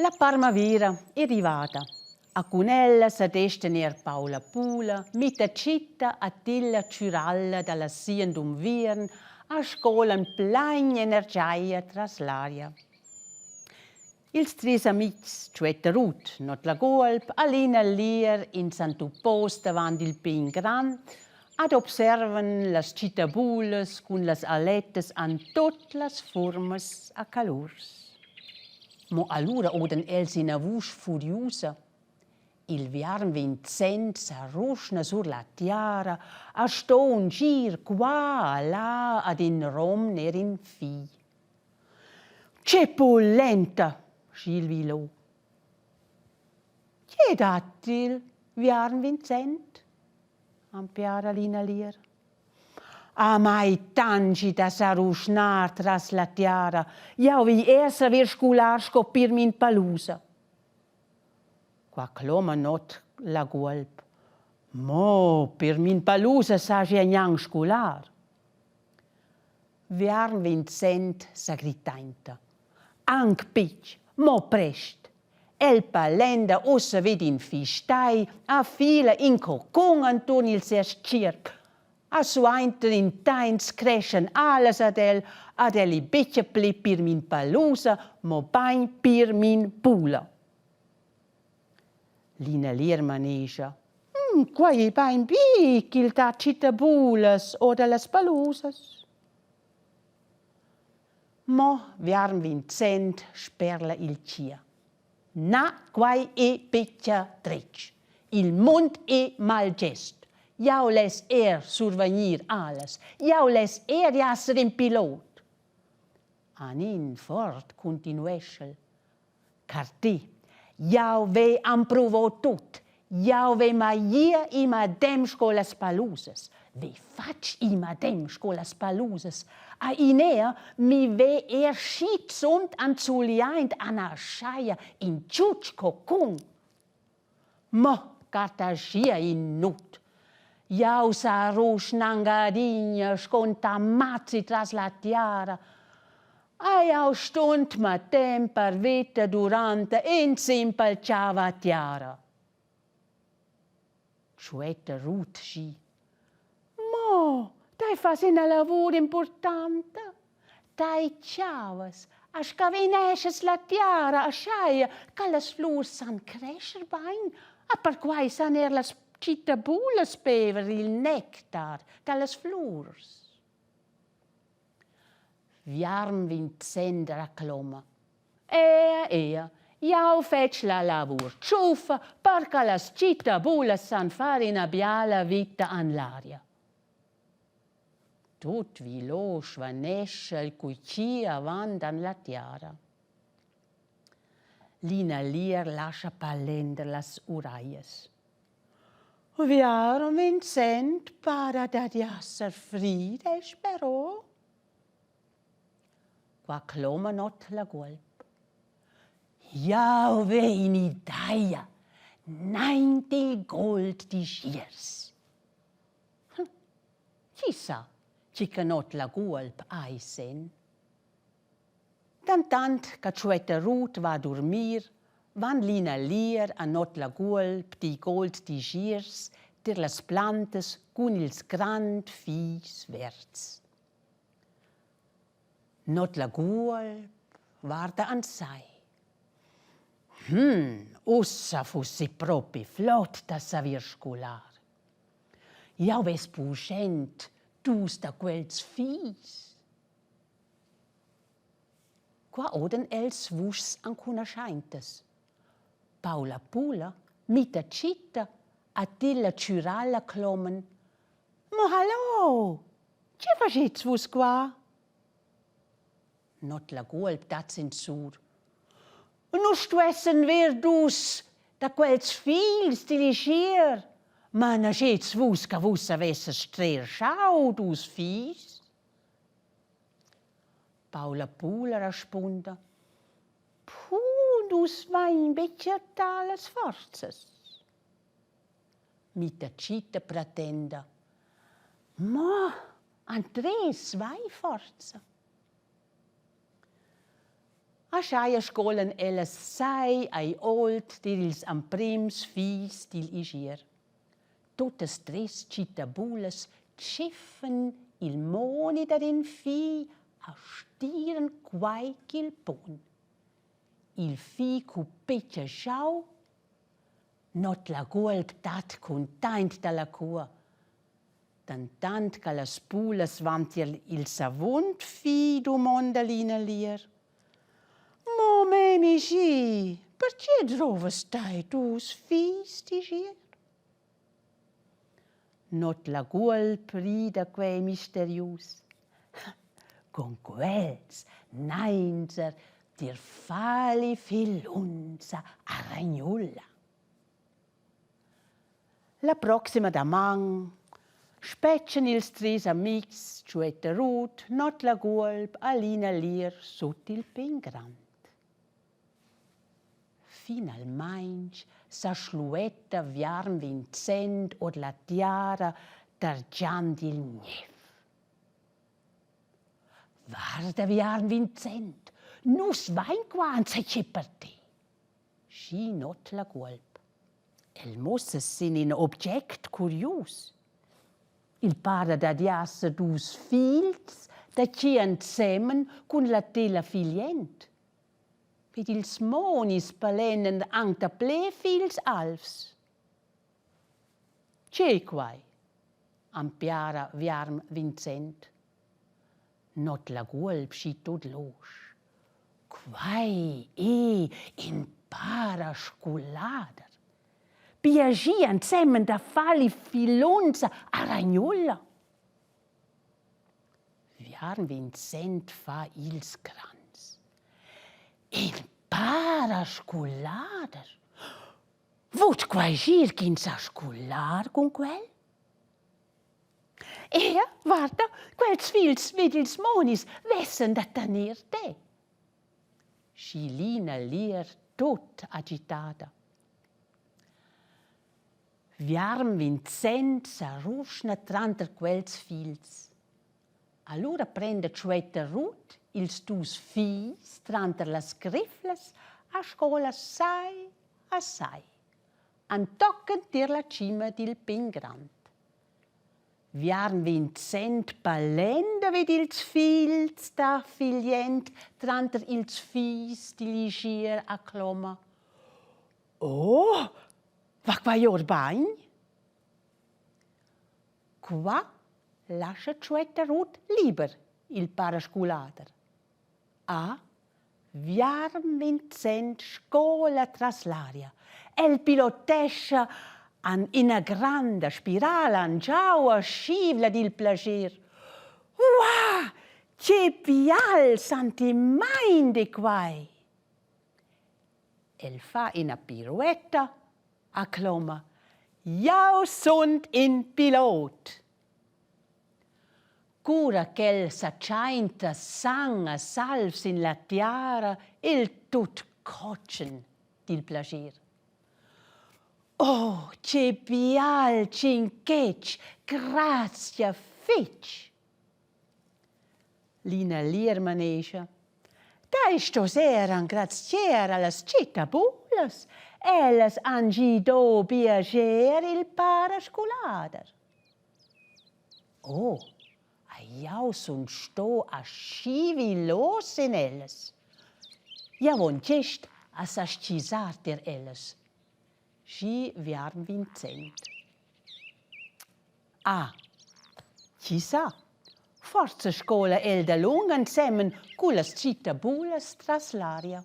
La parmavira è rivada. A cun ella sa destan er Paula Pula, Mita Citta a tilla tschüralla da la sien d'unviern a scolan plain energia tras l'aria. Ils tris amitgs, Tschuetta Rut, Not la Guolp, Alina Lier in s'antupos davant il pign grand ad observan las tschitabulas cun las alettas an tot las furmas a calurs. Mo allura odan els ina vusch furiusa. Il viarm Vincent sa ruschna sur la tiara a sto ungir qua a là ad in rom ner in fi. Che pulenta, sch'il Vilo. Che dat il viarm Vincent? Ampiara Lina Lier. A mai tangi da sa ruschnar tras la tiara. Jau vi er saver sgular sco Pirmin Palusa. Qua cloma Not la guolp. Mo Pirmin Palusa saja gnanc sgular. Viarm Vincent sa grittainta. Anc pitg, mo prest. El palenda ussa vid in fistai, a fila in cocun anturn il ses tgierp. A suainter in tains creschan alas ad el, ad el i betga pli pirmin palusa, mobein pirmin pula. Lina Lier manegia, mm, quai è bain bi ch'il dat tschitabulas or da las palusas. Mo viarm Vincent sperla il chia. Na, quai è betga dretg. Il mund è malgest. Jau less er survegnir alas. Jau less er esser in pilot. Anin fort continueschel. Cartì, jau ve ampruvo tut. Jau ve maglià i madem sco las palusas. Ve fatg i madem sco las palusas. A inea mi ve er schizunt anzuliaint ana schaia in tschutsch cocun. Mo gartagia in nut. Jau sa ruschnangadigna scontamazzi tras la tiara. A jau stunt ma temp per vita durante in simpel chava tiara. Tschuetta Rut schi. Mo, dai fas ina lavur importanta. Dai chavas, a scavineschas la tiara ascheia che las flurs san crescher bain, a perquai san er las tschitabulas bever il nectar da las flurs. Viarm Vincent recloma. Ea, ea, jau fetsch la lavur tschuffa per che las tschitabulas san far ina biala vita en l'aria. Tut vilò svanescha il cuichi avant en la tiara. Lina Lier lascha palender las uraias. Viarom Vincent para dad esser fridesch però. Qua cloma Not la guolp. Jau vegn ideia, naint il gold digiers. Chi sa, chi che Not la guolp ais sen? Dantant che Tschuetta Rut va a durmir, van Lina Lier a Not la Guolp di gold digiers tier las plantas cun ils grand figls verds. Not la Guolp guarda ansai. Hm, ussa fussi propi flot da saver scolar. Jau vess bugen dus da quels figls. Qua odan els vuschs ancunaschaintas. Paula Pula, Mita Tschitta, Attila Tschüralla cloman: Mo hallo! Che faschets vus qua? Not la guolp dat sensur. Nus stuessen ver dus da quels figls diligier. Ma naschets vus che vus savesses trer schau dus figls? Paula Pula respunda: Puh, nus vain be chattà las forzas. Mita Tschita pretenda: Mo, Andres, vai forza. Ascheia sgolan ellas sai ei ault tier ils emprems figls digl Igier. Tuttas treis tschitabulas tschiffen il moni dad in figl a stiran quei ch'il pon. Il figl cupegia schau, not la guolp dat cuntaint dalla cua. Dantant che las pulas van tier il savund figl dumonda Lina Lier. Mo memi schi, pertge drovas tai dus figls, ti gier? Not la guolp ri da quei misterius. Con quels nainser tier fali filunza a ragnulla. La proxima daman spetgan ils treis amitgs Tschuetta Rut, Not la Guolp, Alina Lier sut il pign grond. Finalmein sa schluetta Viarm Vincent ord la tiara targiand il niev. Varda Viarm Vincent, nus vain qua enzatgei per ti. Schi not la guolp. El muossa sin in object curius. Il para dad esser dus figls da chi ensemen cun la tela figlient. Ed ils monis palenan anc daplè figls alvs. Tge ei quai? Ampiara Viarm Vincent. Not la guolp schi tut losch. Quai ei in parasculader. Biagia ensemen da falli filonza a Ragnola. Viarm Vincent fa ils grands. In parasculader? Vut quai gir ch'ins sa scular cun quel? Ea, guarda, quels figls vid ils monis vessen da taner te. Schilina Lier tut agitada. Viarm Vincent sa ruschna tranter quels figls. Allura prenda Tschuetta Rut ils dus figls tranter las griflas a scola sai a sai. Antochen tier la tschima dil pign grond. Viarn Vincent palenda vid ils figls da figlient tranter ils figls digl ischier a cloma: Oh, va quai or bagn? Qua lascha Tschuetta Rut liber il parasculader. A Viarm Vincent sgola tras l'aria. El pilotescha an ina granda spirala angiau a schivla dil plascher. Uah, che bial sentimaint è quai! El fa ina piruetta, a cloma: Jau sunt in pilot! Cura ch'el sa tschainta sang a salv sin la tiara, il tut cotschen dil plascher. Oh, che bial tschinquetg, grazia fetg! Lina Lier manegia. Dai stos era engraziar allas tschitabulas. Ellas han gido biager il parasculader. Oh, a jau sun sto aschi vilos in ellas. Jau von gest a sa stgisar tier ellas. Schi viarm Vincent. Ah, chi sa? Forsa scola el dalunga ensemen cullas tschitabulas tras l'aria.